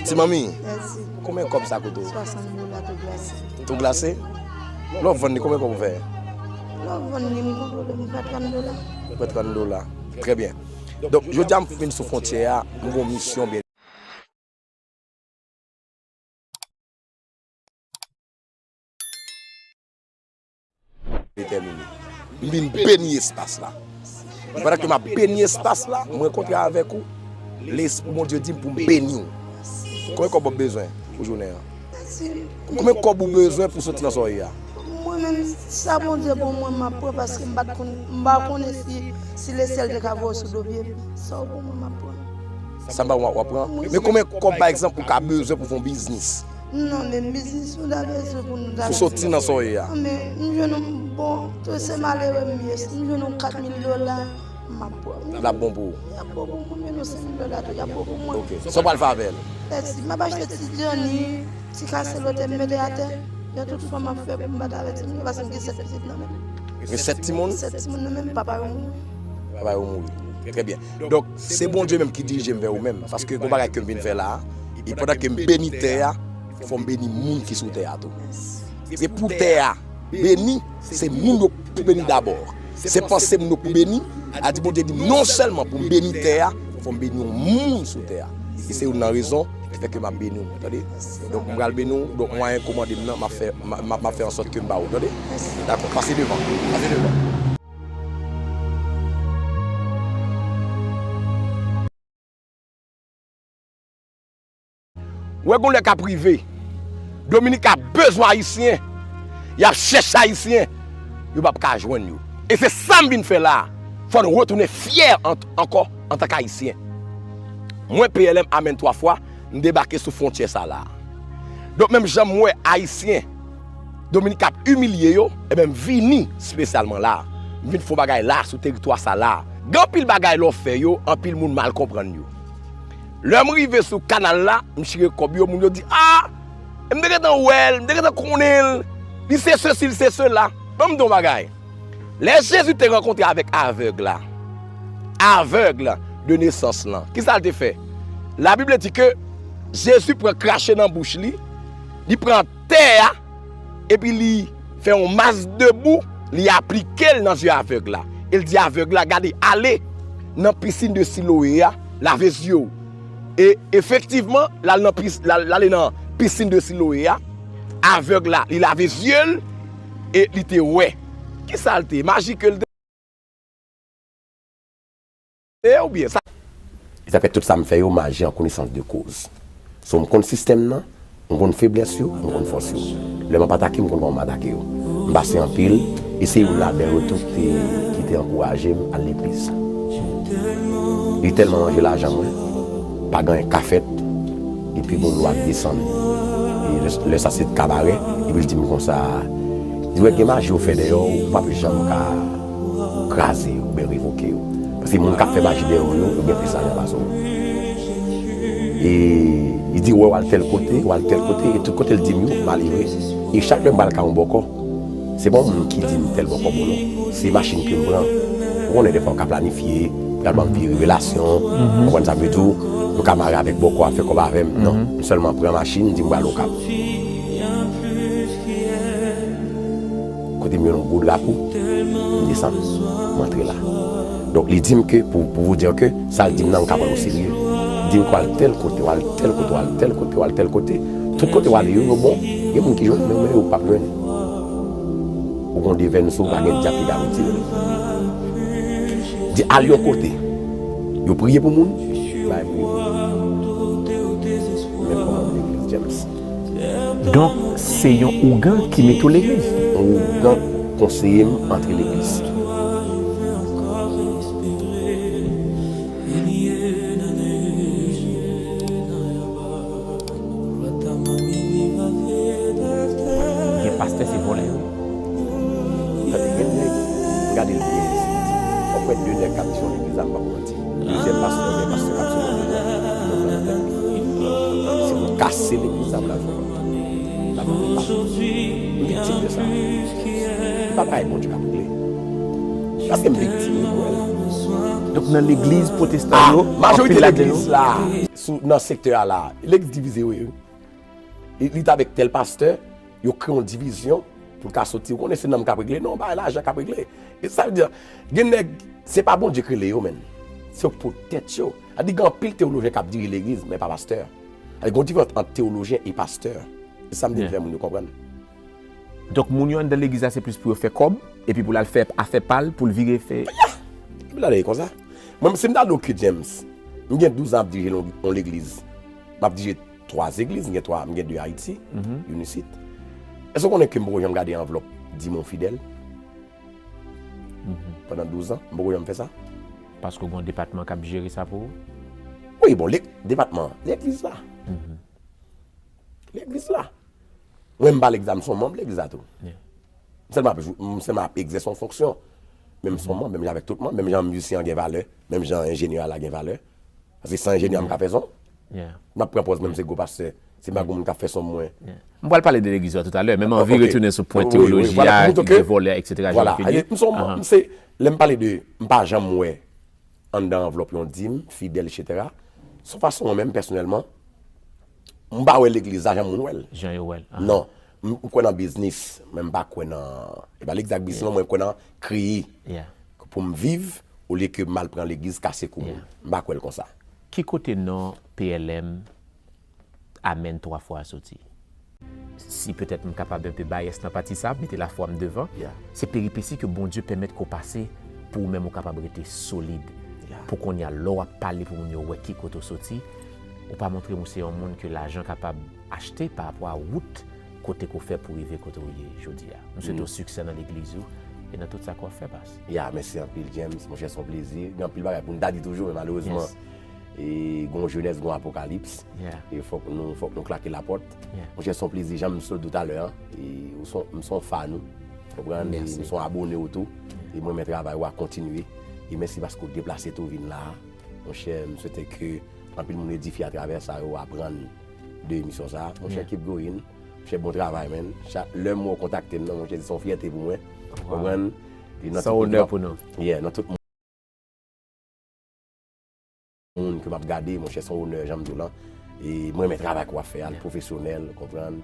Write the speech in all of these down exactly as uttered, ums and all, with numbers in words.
Ti manmi, mèsi. Konbyen kòb sa koute w? Swasant dola tou glase. Tou glase? Lè w vann li, konbyen kòb ou fè? Lè w vann li, m kontwole, m pran trant dola. Ou pran trant dola. Trè byen. Donk, jodi a m vin sou fwontyè a, m gon misyon byen detèmine. M vin beni espas la. Pandan ke m ap beni espas la, m rankontre avèk ou. Lespri Bondye di m pou m beni w. Konbyen kòb w ap bezwen pou jounen an? Konbyen kòb ou bezwen pou soti nan sa w ye a? Mwen menm, sa Bondye ban mwen, m ap pran, paske m pa t konn, m pa konnen si, si lesyèl te ka voye sou do pye m. Sa w ban mwen, m ap pran. Sa m ba w, w ap pran? Men konbyen kòb, pa egzanp, ou ka bezwen pou fè yon biznis? Non, men biznis nou ta bezwen pou nou ta... Pou soti nan sa w ye a. Men, m jwenn yon bon, tou se malere m ye. Si m jwenn yon kat mil dola, m ap pran. L ap bon pou ou? Y ap bon pou mwen, men yon senk mil dola tou, y ap bon pou mwen. Ok. Sa w pral fè avè l? Mèsi. M ap achte ti djani, ti kase lote, m mete atè. Yon tout fwa m ap fè pou m pa ta avèti moun, paske m gen sèt pitit nan men m. Gen sèt timoun? Sèt timoun nan men m, papa yo mouri. Papa yo mouri. Trè byen. Donk, se Bondye menm ki dirije m vè ou menm. Paske gon bagay ke m vin fè la a, e pandan ke m beni tè a, fò m beni moun ki sou tè a tou. Se pou tè a beni, se moun yo pou beni dabò. Se panse moun yo pou beni, a di Bondye di m non sèlman pou m beni tè a, fò m beni yon moun sou tè a. E se youn nan rezon ki fè ke m ap beni w, tande? Donk, m pral beni w, donk, mwayen kòmande m nan, m ap fè, m ap, m ap, m ap fè ansòt ke m ba ou, tande? Dakò, pase devan, pase devan. Ou wè gon lè k ap rive, Dominika bezwen Ayisyen, y ap chèche Ayisyen, yo p ap ka jwenn yo. E se sa m vin fè la a. Fò n retounen fyè an, ankò antank Ayisyen. Mwen, P L M, amèn twa fwa, m debake sou fwontyè sa la a. Donk, menm jan m wè Ayisyen Dominik ap imilye yo, ebyen, m vini espesyalman la. M vin fè yon bagay la, sou teritwa sa la. Gen anpil bagay lè w fè yo, anpil moun mal konprann yo. Lè m rive sou kanal la, m chire kòb yo, moun yo di, "A! M te gentan wè l, m te gentan konnen l. Li se sesi, li se sela." Ban m di w yon bagay. Lè Jezi te rankontre avèk avèg la, avèg de nesans lan, ki sa l te fè? Labib di ke Jezi pran krache nan bouch li, li pran tè a, epi li fè yon mas de bou, li aplike l nan zye avèg la. E l di avèg la, "Gade, ale nan pisin de Siloe a, lave zye w." E efektivman, l al nan pis-, l al, l ale nan pisin de Siloe a, avèg la, li lave zye l, e li te wè. Ki sa l te? Maji ke l te, oubyen sa? E sa fè tout sa m fè yo, m aji an konesans de koz. So, m konn sistèm nan, m konn feblès yo, m konn fòs yo. Lè m ap atake, m konn kòman m atake yo. M pase anpil, e se youn ladan yo tou ki te, ki te ankouraje m al legliz. Li tèlman manje lajan mwen, pa gen anyen k ka fèt, epi gon lwa k desann. E lè, lè sa se kabarè, epi l di m konsa, di, "Wè, gen maji yo fè dèyè w, ou p ap janm ka kraze yo oubyen revoke yo. Paske moun k ap fè maji dèyè w yo, yo gen plis lajan pase w." E li di, "Wè, w al tèl kote, w al tèl kote," e tout kote l di m yo, m ale vre. E chak lè m pral ka yon bòkò, se pa yon moun ki di m tèl bòkò bon non. Se machin ke m pran. Ou konnen dèfwa w ka planifye, pralman m vire relasyon, ou konprann sa m vle di w, nou ka mare avèk bòkò a fè kòb avè m. Non, m sèlman pran machin, m di m pral Okap. Kote m jwenn yon gwo drapo, m desann, m antre la. Donk, li di m ke, pou, pou vous dire ke, sa l di m nan, m ka pran l o serye. Li di m ke w al tèl kote, w al tèl kote, w al tèl kote, w al tèl kote. Tout kote w ale yo, yo bon. Gen moun ki jwenn, men, men yo p ap jwenn. Ou gon devèn sou, pa gen dyab ki ka retire l. Di al yon kote. Yo priye pou moun, pa priye pou moun. Menm kòman legliz James. Donk, se yon ougan ki mete w legliz? Yon ougan konseye m antre legliz. Gen pastè se vòlè yo. Tande, gen nèg, gade l byen isit. W ap wè de nèg k ap di yon legliz la, m p ap manti. Plizyè pastè, gen pastè k ap sou yon legliz la, yo pran tèt. Si nou kase legliz la, m pral fè yon lòt. M viktim de sa. M pa bay Bondye k ap regle. Paske m viktim, wi, mwen. Donk, nan legliz pwotestan yo, majorite legliz la. sou, nan sektè a la, legliz divize wi. Li, li t avèk tèl pastè, yo kreye yon divizyon pou l ka soti. Ou konnen se nonm k ap regle? Non, bagay lajan k ap regle. E sa vle di, gen nèg, se pa Bondye k rele yo, menn. Se yo k pot tèt yo. Sa vle di, gen anpil teyolojyen k ap dirije legliz, men pa pastè. Sa vle di, gen yon diferans ant teyolojyen e pastè. Se sa m te vle fè moun yo konprann. Donk, moun yo anndan legliz la, se plis pou yo fè kòb, epi pou l al fè afè pa l, pou l vire fè. Epi l ale konsa. Mwen, si m ta di w ke James, m gen douz an ap dirije yon, yon legliz. M ap dirije twa legliz, m gen twa, m gen de Ayiti, youn isit. Èske w konnen ke m poko janm gade anvlòp dim yon fidèl? Pandan douz an, m poko janm fè sa. Paske w gen yon depatman k ap jere sa pou ou? Wi, bon, le, depatman, legliz la. Legliz la. Mwen, m pa legliz la, m se yon manm legliz la tou. M sèlman ap, m sèlman ap egzèse yon fonksyon. Men m se yon manm, menm jan avèk tout manm, menm jan mizisyen an gen valè, menm jan enjenyè a la gen valè. Paske san enjenyè a m ka fè son. M ap pran pòz mwen, m se gwo pastè. Se pa gwo moun k ap fè son mwen. M pral pale de legliz la toutalè, men m anvi retounen sou pwen teyoloji a, ki gen vòlè, etsetera. Vwala. M se yon manm, m se, lè m pale de, m pa janm wè anndan anvlòp yon dim, fidèl, etsetera. Se yon fason mwen menm, pèsonèlman, m pa wè legliz la jan moun wè l. Jan yo wè l. Non. M kwè nan biznis, men m pa kwè nan, e pa legliz ak biznis, non, mwen kwè nan kreye pou m viv, olye ke m al pran legliz kase kou moun. M pa kwè l konsa. Ki kote non P L M Amèn twa fwa a soti? Si petèt m kapab enpe bayès nan pati sa, mete lafwa m devan, se peripesi ke Bondye pèmèt ke w pase pou ou menm ou kapab rete solid. Pou kounye a, lè w ap pale pou moun yo wè ki kote w soti, ou pa montre m ou se yon moun ke lajan kapab achte pa rapò a wout kote ke w fè pou w rive kote w ye jodi a. M swete w siksè nan legliz ou e nan tout sa ke w ap fè, pas. Ya, mèsi anpil, James. Monchè, se yon plezi. Gen anpil bagay pou n ta di toujou, men malerezman, e gen yon jenès, gen yon apokalips. E fòk nou, fòk nou klake lapòt. Monchè, se yon plezi, jan m sot di w talè a. E ou se yon, m se yon fan ou. Konprann? E m se yon abone ou tou. E mwen renmen travay ou a, kontinye. E mèsi paske w deplase tou vin la a. Monchè, m swete ke anpil moun edifye atravè sa, yo aprann de emisyon sa a. Monchè, keep going. Monchè, bon travay, man. Chak lè m wè w kontakte m nan, monchè, se yon fyète pou mwen. Konprann? Se yon onè pou nou. Yeah, nan tout moun ke m ap gade, monchè, se yon onè, jan m di w lan. E mwen renmen travay ke w ap fè a, l pwofesyonèl, konprann?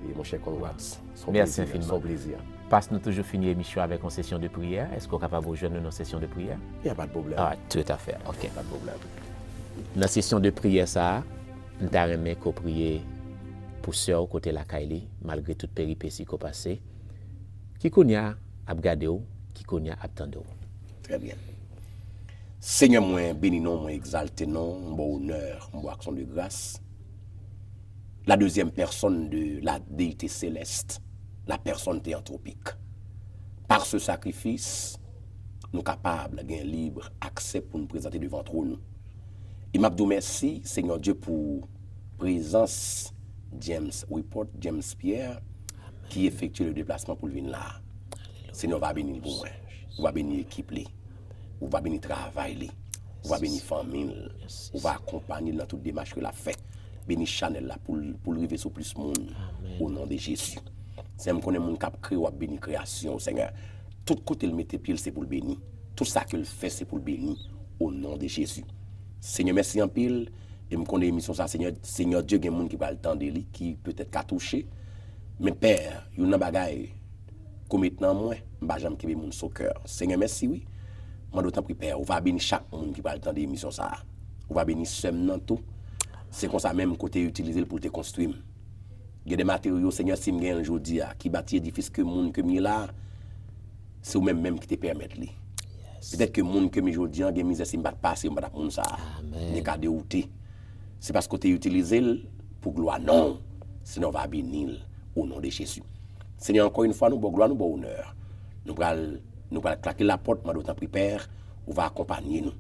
E monchè, congrats. Se yon plezi, se yon plezi. Pas, nou toujou fini emisyon avèk yon sesyon de priyè. Èske w kapab rejwenn nou nan sesyon de priyè? Ya, pa de pwoblèm. Ah, tout à fait. Ok. Pa de pwoblèm. Nan sesyon de priyè sa a, m ta renmen ke w priye pou sè w kote lakay li, malgre tout peripesi ke w pase, ki kounye a ap gade w, ki kounye a ap tande w. Trè byen. Senyè, mwen beni non w, mwen egzalte non w, m ba w onè, m ba w aksyon de gras. La deuxième personne de la déité céleste, la personne théantropique. Par ce sacrifice, nou kapab gen lib aksè pou n prezante devan twòn ou. E m ap di w mèsi, Senyè Dye, pou prezans James Report, James Pierre, ki efektye le deplasman pou l vin la a. Senyè, w va beni l pou mwen. Ou va beni ekip li. Ou va beni travay li. Ou va beni fanmi l. Ou va akonpanye l nan tout demach ke l ap fè. Beni chanèl la pou l, pou l rive sou plis moun. O non de Jezi. Senyè, m konnen moun k ap kreye, w ap beni kreyasyon w, Senyè. Tout kote l mete pye l, se pou l beni. Tout sa ke l fè, se pou l beni. O non de Jezi. Senyè, mèsi anpil. E m konnen emisyon sa, Senyè, Senyè Dye, gen moun ki pral tande li, ki petèt ka touche. Men Pè, youn nan bagay ke w met nan mwen, m pa janm kenbe moun sou kè. Senyè, mèsi wi. Mande w tanpri, Pè, ou va beni chak moun ki pral tande emisyon sa a. Ou va beni sè m nan tou. Se konsa menm ke w te itilize l pou w te konstwi m. Gen de materyo, Senyè, si m genyen l jodi a, ki bati edifis ke moun ke m ye la a, se ou menm menm ki te pèmèt li. Petèt ke moun ke m ye jodi a, gen mizè, si m pa t pase, m pa t ap moun sa a. Men ka dewoute. Se paske w te itilize l pou glwa non w. Senyè, w va beni l o non de Jezi. Senyè, ankò yon fwa, nou ba w glwa, nou ba w onè. Nou pral, nou pral klake lapòt, mande w tanpri, Pè, ou va akonpanye nou.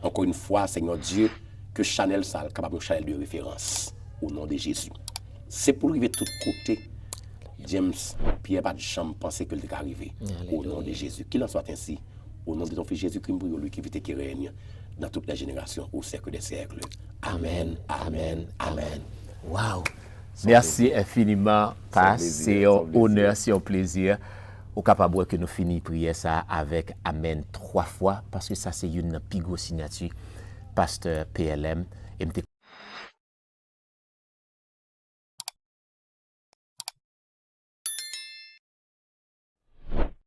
Ankò yon fwa, Senyè Dye, ke chanèl sa a kapab yon chanèl de referans o non de Jezi. Se pou l rive tout kote James Pierre pa t janm panse ke l te ka rive. O non de Jezi. Qu'il en soit ainsi. Au nom de ton Fils Jésus-Christ, m priye w, lui qui vit et qui règne dans toutes les générations, au siècle des siècles. Amèn, amèn, amèn. Wow! Mèsi enfiniman, Pas. Se yon onè, se yon plezi. Ou kapab wè ke nou fini priyè sa a avèk amèn twa fwa, paske sa se youn nan pi gwo siyati pastè P L M. E m te